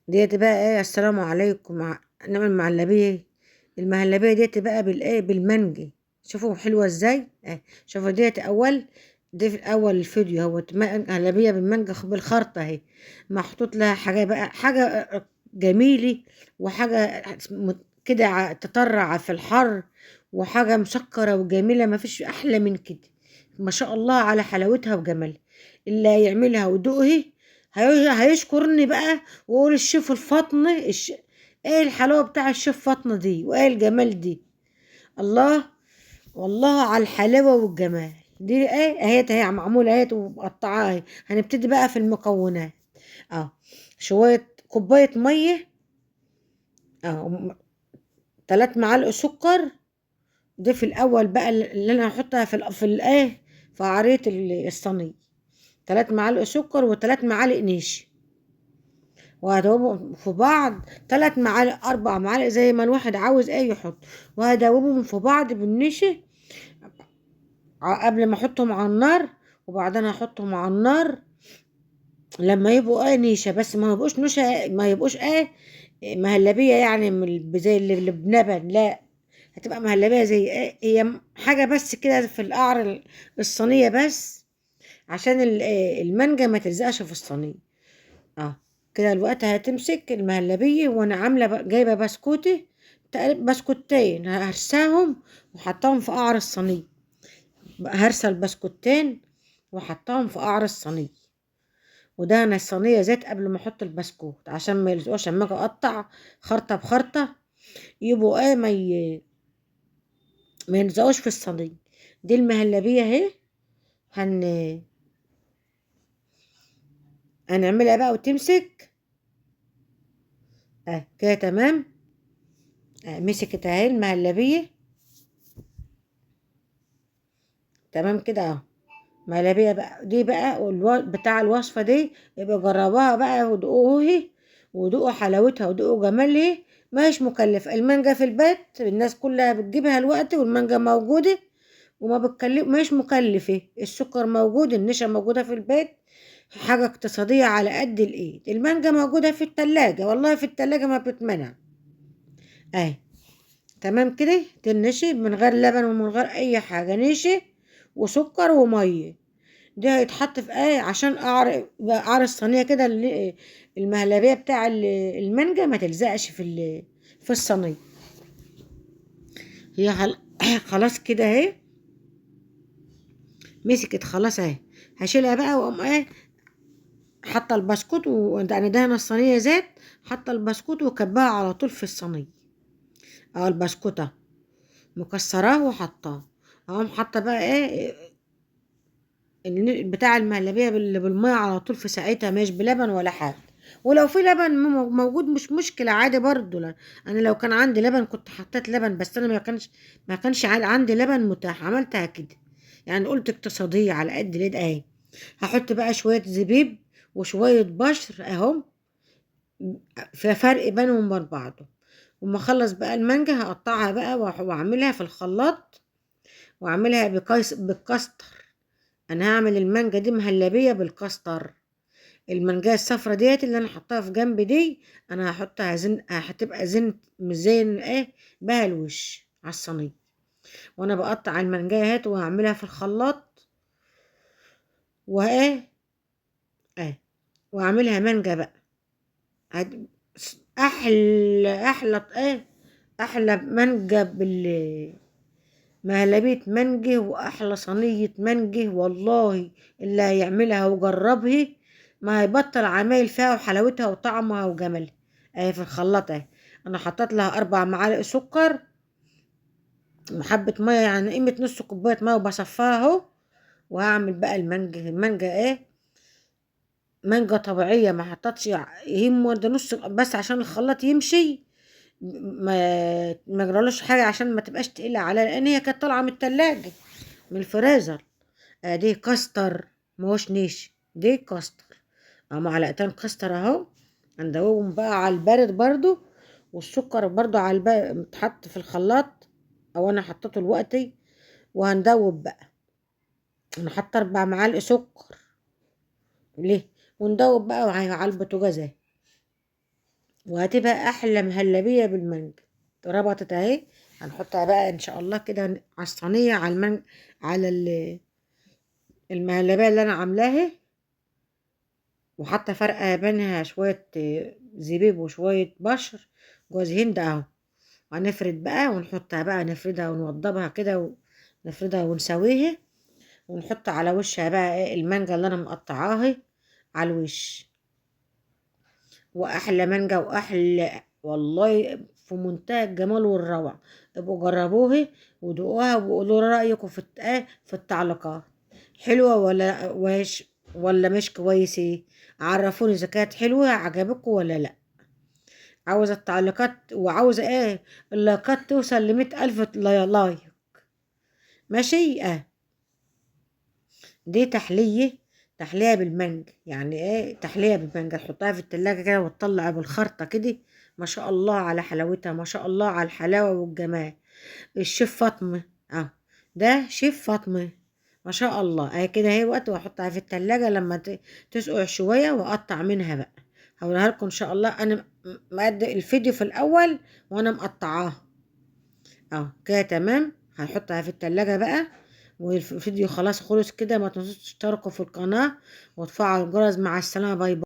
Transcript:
ديت بقى ايه؟ السلام عليكم. نعمل معلبيه. المهلبيه ديت بقى بالايه؟ بالمانجا. شوفوا حلوة ازاي. شوفوا ديت اول، دي في الاول الفيديو هو مهلبية بالمانجا بالخرطه اهي، محطوط لها حاجة بقى، حاجة جميلة وحاجه كده تطرع في الحر، وحاجه مسكره وجميلة، ما فيش احلى من كده. ما شاء الله على حلاوتها وجمالها. اللي هيعملها ودوقه هيشكرني بقى ويقول الشيف الفطن، ايه الحلاوة بتاع الشيف فاطمة دي، وايه الجمال دي. الله والله على الحلاوة والجمال دي. ايه اهي، اهي معمولة اهي ومقطعاها اهي. هنبتدي بقى في المكونات. شوية كوباية مية، 3 معالق سكر. دي في الاول بقى اللي انا هحطها في في الايه، في عرية الصينية. 3 معالق سكر و3 معالق نشا، وهدوبهم في بعض. 3 معالق 4 معالق زي ما الواحد عاوز ايه يحط، وهدوبهم في بعض بالنشا قبل ما احطهم على النار. وبعدين هحطهم على النار لما يبقوا ايه نشا، بس ما يبقوش نشا، ما يبقوش ايه مهلبية يعني زي اللي بلبن، لا هتبقى مهلبية زي ايه، هي حاجة بس كده في القعر الصينية بس، عشان المانجا ما تلزقش في الصينية. كده الوقت هتمسك المهلبية. وانا عاملة جايبة بسكوتة تقريبا بسكوتين، هرساهم وحطاهم في قعر الصينية. هرسة البسكوتين وحطاهم في قعر الصينية، ودهن الصينية زيت قبل ما احط البسكوت عشان ما يلزقوش. اما اجي اقطع خرطة بخرطة يبقوا ايه، ما يلزقوش في الصينية. دي المهلبية اهي، هنعملها بقى وتمسك. كده تمام. مسكت اهي المهلبية تمام كده اهو. مهلبية بقى دي بقى بتاع الوصفة دي، يبقى جربوها بقى ودوقوها، ودوقوا حلاوتها ودوقوا جمالها. ماهيش مكلفة. المانجا في البيت الناس كلها بتجيبها الوقت، والمانجا موجودة وما بتكلف، ماهيش مكلفة. السكر موجود، النشا موجودة في البيت، حاجة اقتصادية على قد الايد. المانجا موجودة في التلاجة، والله في التلاجة ما بتتمنع اهي. تمام كده. تنشي من غير لبن ومن غير اي حاجة، نشا وسكر ومية. دي هيتحط في ايه عشان قعر الصينية كده، المهلبية بتاع المانجا ما تلزقش في الصينية. هي خلاص كده اهي مسكت خلاص اهي. هشيلها بقى واقوم ايه حاطه البسكوت، وانا دهنه الصينية زيت، حاطه البسكوت وكباها على طول في الصينية. البسكوته مكسراه وحطاه. اقوم حاطه بقى ايه بتاع المهلبيه بالمية على طول في ساعتها، مش بلبن ولا حاجة. ولو في لبن موجود مش مشكلة عادي برضو. لا انا لو كان عندي لبن كنت حطيت لبن، بس انا ما كانش عندي لبن متاح، عملتها كده يعني، قلت اقتصادية على قد اليد اهي. هحط بقى شوية زبيب وشوية بشر اهم، في فرق بينهم وبين بعضهم. وما اخلص بقى المانجا هقطعها بقى واعملها في الخلاط، واعملها بالكاستر. انا هعمل المانجا دي مهلبية بالكاستر. المانجا الصفرا ديت اللي انا حطاها في جنب دي، انا هحطها زن، هتبقى زن مزين ايه بها الوش على الصينية. وانا بقطع المانجا اهيت وهعملها في الخلاط، وايه ايه واعملها مانجا بقى. احلى ايه احلى مانجا مهلبية مانجا، واحلى صينية مانجا والله. اللي هيعملها وجربها ما هيبطل عمايل فيها وحلاوتها وطعمها وجمالها. اهي في الخلاط اهي. انا حطيت لها 4 معالق سكر وحبة مية، يعني قيمة نص كوباية مية، وبصفاها اهو. وهعمل بقى المانجا. المانجا ايه، مانجا طبيعية ما حطتش يهم ده نص بس عشان الخلاط يمشي، ما جرالوش حاجة، عشان ما تبقاش تقيلة عليها، لأن هي كانت طالعة من التلاجة من الفريزر. دي كاستر ماهوش نيش، دي كاستر. معلقتين كاستر اهو، هندوبهم بقى على البارد برضو، والسكر برضو على البارد متحط في الخلاط، او انا حطيته دلوقتي. وهندوب بقى، انا حاطه 4 معالق سكر ليه، وندوب بقى على البوتاجاز اهي. وهتبقى احلى مهلبية بالمانجا. ربطت اهي، هنحطها بقى ان شاء الله كده على الصينية، على المانجا، على المهلبيه اللي انا عاملاها، وحاطه فرقه بينها شوية زبيب وشوية بشر جوز هند اهو. وهنفرد بقى ونحطها بقى، نفردها ونوضبها كده ونفردها ونسويها، ونحط على وشها بقى ايه المانجا اللي انا مقطعاها على الوش. واحلى مانجا واحلى والله، في منتهى الجمال والروعه. ابقوا جربوها ودوقوها وقولوا رايكم في التعليقات، حلوة ولا وش ولا مش كويسة؟ عرفوني اذا كانت حلوة عجبتكم ولا لا. عاوزه التعليقات، وعاوزه ايه اللايكات توصل ل100,000 like، ماشي. دي تحلية بالمانجا، يعني ايه تحلية بالمانجا؟ تحطها في التلاجة كده وتطلع بالخرطة كده، ما شاء الله على حلاوتها، ما شاء الله على الحلاوة والجمال. الشيف فاطمة ده شيف فاطمة ما شاء الله. اهي كده اهي وقت، واحطها في التلاجة لما تسقع شوية واقطع منها بقى، هوريها لكم ان شاء الله. انا مقدم الفيديو في الاول وانا مقطعاها كده تمام. هنحطها في التلاجة بقى، والفيديو خلاص خلص كده. ما تنسوش تشتركوا في القناة وتفعلوا الجرس. مع السلامة، bye bye.